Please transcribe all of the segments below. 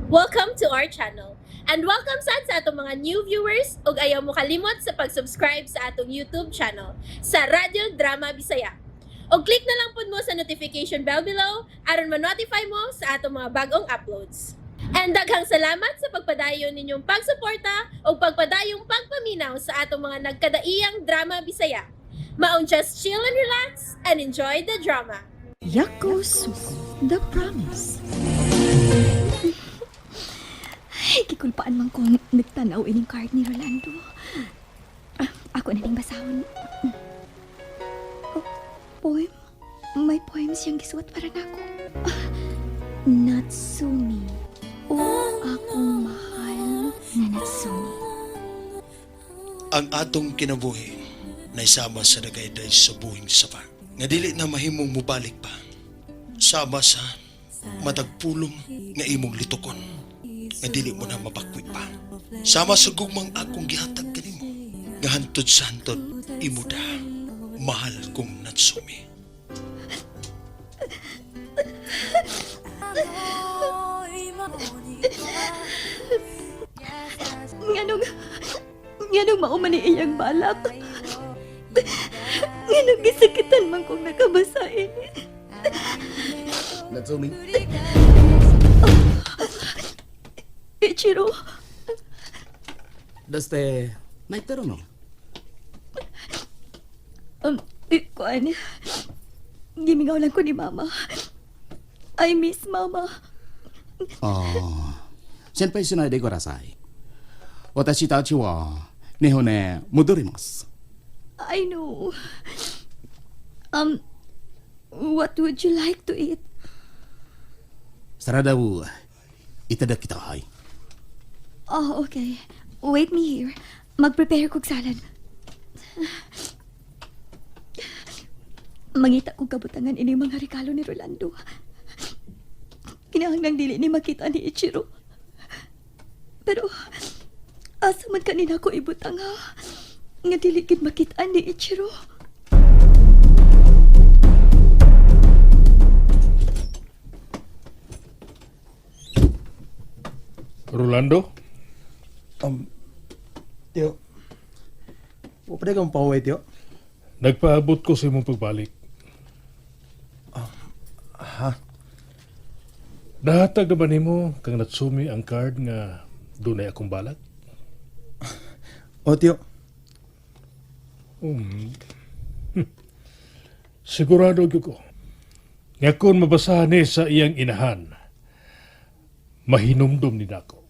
Welcome to our channel. And welcome sad sa atong mga new viewers ug ayaw mo kalimot sa pag-subscribe sa atong YouTube channel sa Radyo Drama Bisaya. Og click na lang pud mo sa notification bell below aron ma-notify mo sa atong mga bagong uploads. And daghang salamat sa pagpadayon ninyong pagsuporta ug pagpadayong pagpaminaw sa atong mga nagkadaiyang drama Bisaya. Maong just chill and relax and enjoy the drama. Yako Suko, The Promise. Ay, gikulpaan man kong nagtanaw ining card ni Rolando. Ah, ako na ning basahon. Oh, poem? May poem siyang gisuwat para nako. Ah, Natsumi. O akong mahal na Natsumi. Ang atong kinabuhi naisama sa nagayday sa buhing sapa nga dili na mahimong mubalik pa, sama sa matag pulong nga imong litukon nga dili mo na mabakwi pa, sama sa gugmang akong gihatag kanimo nga hantod sa hantod imo da, mahal kong Natsumi. Nganong mao man ni iyang balak? Nganong gisakitan man kong nakabasa ini? Natsumi, Ichiro, どうして泣いてるの？ Kuan, gimingaw lang ko ni Mama. I miss Mama. ああ、心配しないでください。私たちは日本へ戻ります。 I know. What would you like to eat? サラダをいただきたい。 Oh, okay. Wait me here. Mag-prepare kog salad. Mangita kog kabutangan ini mga regalo ni Rolando. Kinahanglang dili ni makita ni Ichiro. Pero asa man kanina ko ibutang ha? Nga dili gid makita ni Ichiro. Rolando, Tiyo, wa pa kang pahuway, tiyo. Nagpaabot ko sa imong pagbalik. Ha? Nahatag na ba nimo kang Natsumi ang card nga dunay akong balak? O, tiyo. Sigurado gyud ko nga kung mabasahan ni sa iyang inahan, mahinumdum ni nako.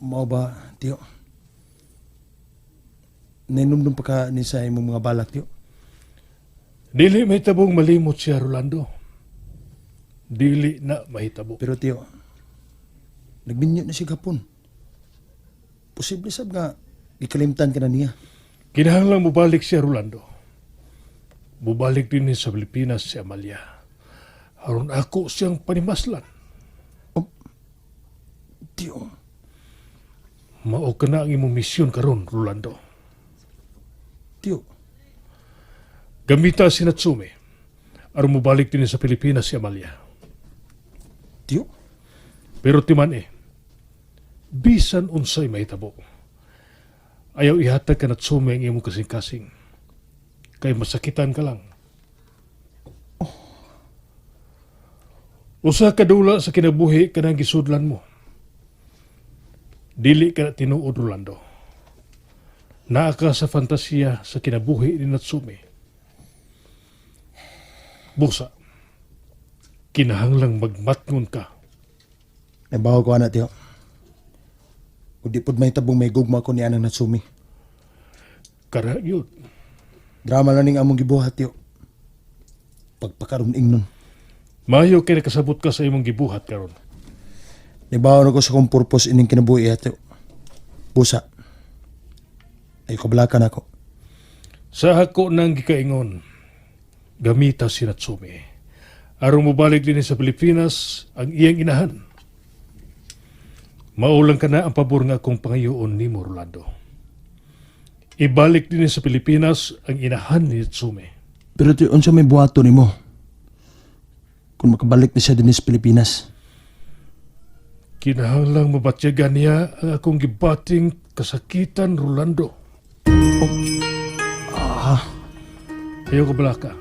Mao ba, tiyo? Nainumdum pa ka ni sa imong mga balak, tiyo? Dili mahitabong malimot siya, Rolando. Dili na mahitabo. Pero tiyo, nagminyo na siya gapon. Posible sab nga gikalimtan ka na niya. Kinahanglang mubalik siya, Rolando. Mubalik din sa Pilipinas si Amalia. Aron ako siyang panimaslan. Tiyo, Mao ka na ang imong misyon karon, Rolando. Tiyo, Gamita si Natsume. Aron mubalik din sa Pilipinas si Amalia. Tiyo, Pero timan eh, bisan unsay mahitabo. Ayaw ihatag ka Natsume ang imong kasing-kasing. Kay masakitan ka lang. Usa ka dula sa kinabuhi kanang gisudlan mo. Dili ka na tinuod, Rolando. Naa ka sa fantasiya sa kinabuhi ni Natsume. Busa, kinahanglang magmatngon ka. Nabaho ko ana, tiyo. Ug di pud mahitabong may gugma ko ni Anang Natsumi. Kara yun. Drama lang ning among gibuhat, tiyo. Pagpakaroon ingnon. Mayo kay nakasabot ka sa imong gibuhat karon. Nibaho na ko sa kong purpose ining kinabuhi, tiyo. Busa. Ay kablakan ako. Sa ako nang gikaingon, gamita si Natsume. Aron mobalik din sa Pilipinas ang iyang inahan. Maulang ka na ang pabor nga akong pangayoon ni Rolando. Ibalik din sa Pilipinas ang inahan ni Natsume. Pero tiyo, unsa may buhaton nimo? Kung makabalik na siya din sa Pilipinas. Kinahanglang mabatyagan niya ang akong gibating kasakitan, Rolando. Ah, Ayaw ka balaka.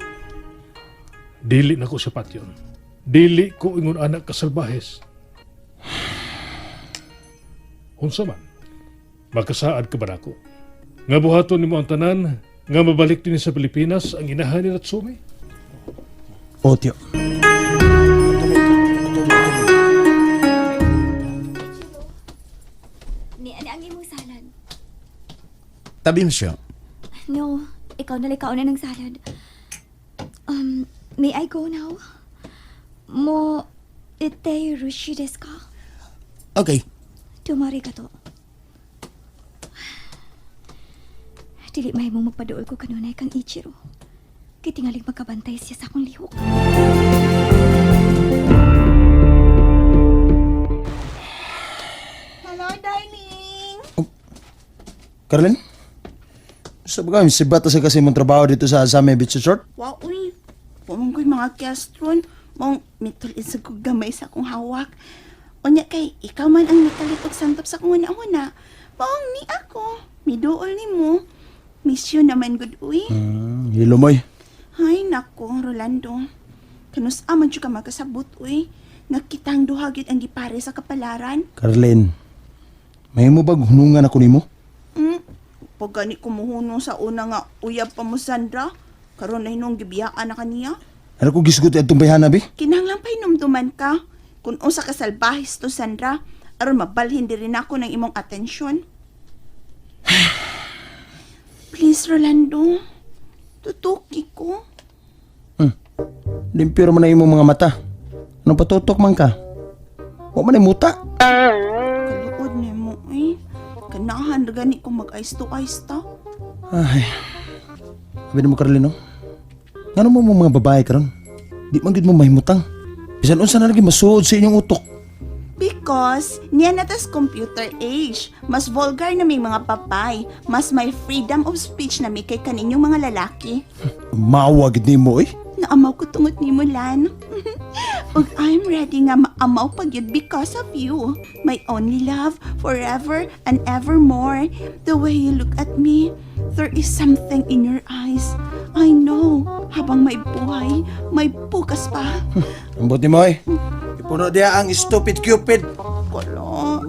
Dili na ko sa patyon. Dili ko ingon anak kasalbahes. Unsa man, makasaad ka ba nako? Nga buhaton nimo ang tanan, nga mabalik din sa Pilipinas ang inahan ni Natsume? O, tiyo. Ni ani ang imong salad. Tabi mo siya. No, ikaw na lang na ng salad. May I go now? Mo ite rushi desu ka? Okay. Tumari ka to. Dili may mong magpaduol ko kanunay kang Ichiro. Kitingalig magkabantay siya sa akong lihok. Hello, darling. Carlin? Sa baga, sibat sa kasi mong trabaho dito sa Asame Beach Resort? Wow, uy. Pumang ko'y mga kestron. Mong mitulin sa kong gamay sa akong hawak. Unya kay, ikaw man ang nakalit og santop sa akong una-una. Maong ni ako. Miduol ni mo. Miss you naman, good uy. Hilo moy. Ay, nako, Rolando. Kanus aman ka magkasabot, uy. Nakitang duha gyud ang gipare sa kapalaran. Carlin, may mo bag hunungan ako nimo? Pag gani kumuhunong sa una nga uyab pa mo, Sandra. Karon na hinong gibiyaan na kaniya. Ano ko gisgot atong bayhana bi? Kinahanglan pa hinumduman ka. Kung unsa ka salbahis to, Sandra, aron mabalhin diri nako ng imong atensyon. Please, Rolando. Tutuki ko. Limpyo man na imong mga mata. Anong patutok man ka? Wa man ay muta. Kaluod nimo eh. Kanahan ra gani ko mag eyes to eyes ta. Ay. Sabi mo Carlin, no? Ngano mo mo mga babae karon? Di man gid mo mahimutang. Bisan unsa na lagi masuod sa inyong utok. Because niya na tas computer age. Mas vulgar na may mga papay. Mas may freedom of speech na may kay kaninyong mga lalaki. Maawa gid nimo eh. Naamaw ko tungod ni Mulan. Ug I'm ready nga maamaw pag yun because of you. My only love, forever and evermore. The way you look at me, there is something in your eyes. I know, habang may buhay, may bukas pa. Ang buti mo eh. Ipuno diya ang stupid cupid. Kolo.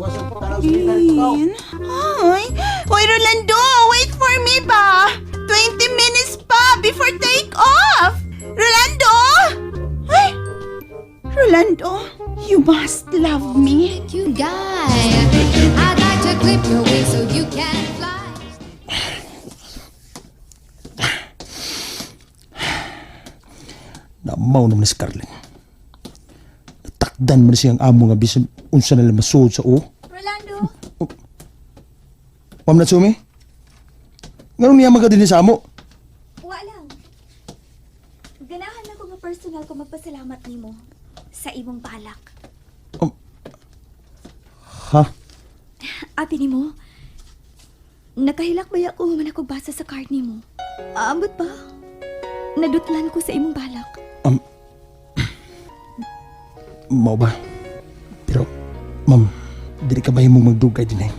In. Ay! Hoy, Rolando! Wait for me ba? 20 minutes pa before take off! Rolando! Ay! Rolando, you must love me. You guy, I'd like to clip your wings so you can fly. Namaw naman si Carlin. Natakdan man siyang amo nga bisan unsa na lang masuod sa uo. Rolando! Ma'am Natsumi? Nganong niya magka din sa amo? Wa lang. Ganahan ako nga personal ko magpasalamat nimo sa imong balak. Ha? Abi nimo, nakahilak ba ako man ako basa sa card nimo? Aambot ba? Nadutlan ko sa imong balak. Mao ba? Pero, ma'am, dili ka ba himong magdugay din eh.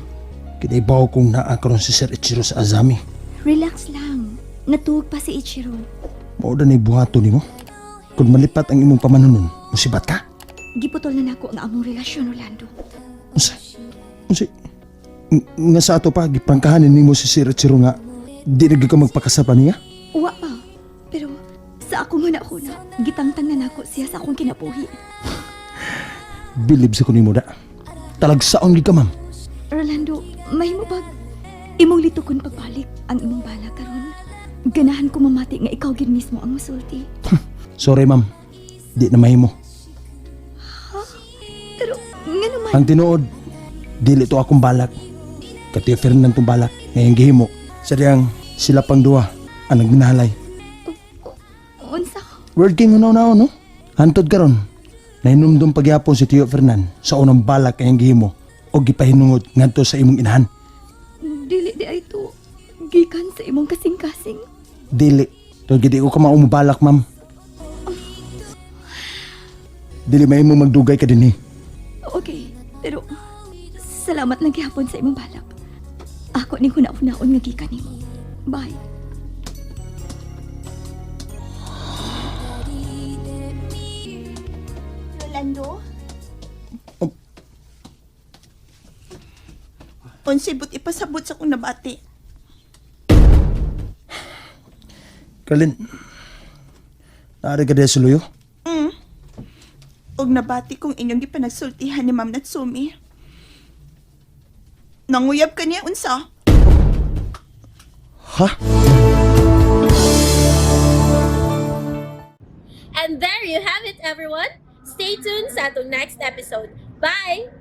Kaya ibaw kong naa karon si Sir Ichiro sa Azami. Relax lang. Natuog pa si Ichiro. Mao na ni buhato nimo. Kung malipat ang imong pamanunon, musibat ka? Giputol na nako ang among relasyon, Orlando. Unsa? Unsa? Nga sa ato pa, giprangkahanin nimo si Sir Ichiro nga di na gyud ka magpakasal pa niya? Wa pa. Pero sa akong huna-huna, gitangtang na nako siya sa akong kinabuhi. Bilib sa kunimo da. Talagsaon gid ka, ma'am. Orlando, mahimo bag imong litukon pagbalik ang imong bala karon. Ganahan ko mamati nga ikaw gid mismo ang musulti. Sorry, ma'am. Di na mahimo. Pero ngano man Ang tinuod, dili to akong balak. Katiyo Fernan tong balak. Ngayon gihimo. Sa diyang sila pang duha ang nagminahalay. unsa? World King unaw na no? Hantod karon. Nahinumdum pagyapon si Tio Fernan sa unang balak kayang gihimo o gipahinungod ngadto sa imong inahan. Dili di ay to. Gikan sa imong kasing-kasing. Dili. Tungod gidi ko ka mao balak, ma'am. Dili mahimo magdugay ka dinhi. Okay, pero salamat lang gihapon sa imong balak. Ako ning huna-hunaon nga gikan nimo. Bye. Rolando? Unsay but ipasabot sa kong nabati. Carlin, naari ka diha sa luyo? Og nabati kong inyong gipanagsultihan ni Ma'am Natsumi. Nanguyab ka niya unsa? Ha? And there you have it, everyone. Stay tuned sa atong next episode. Bye!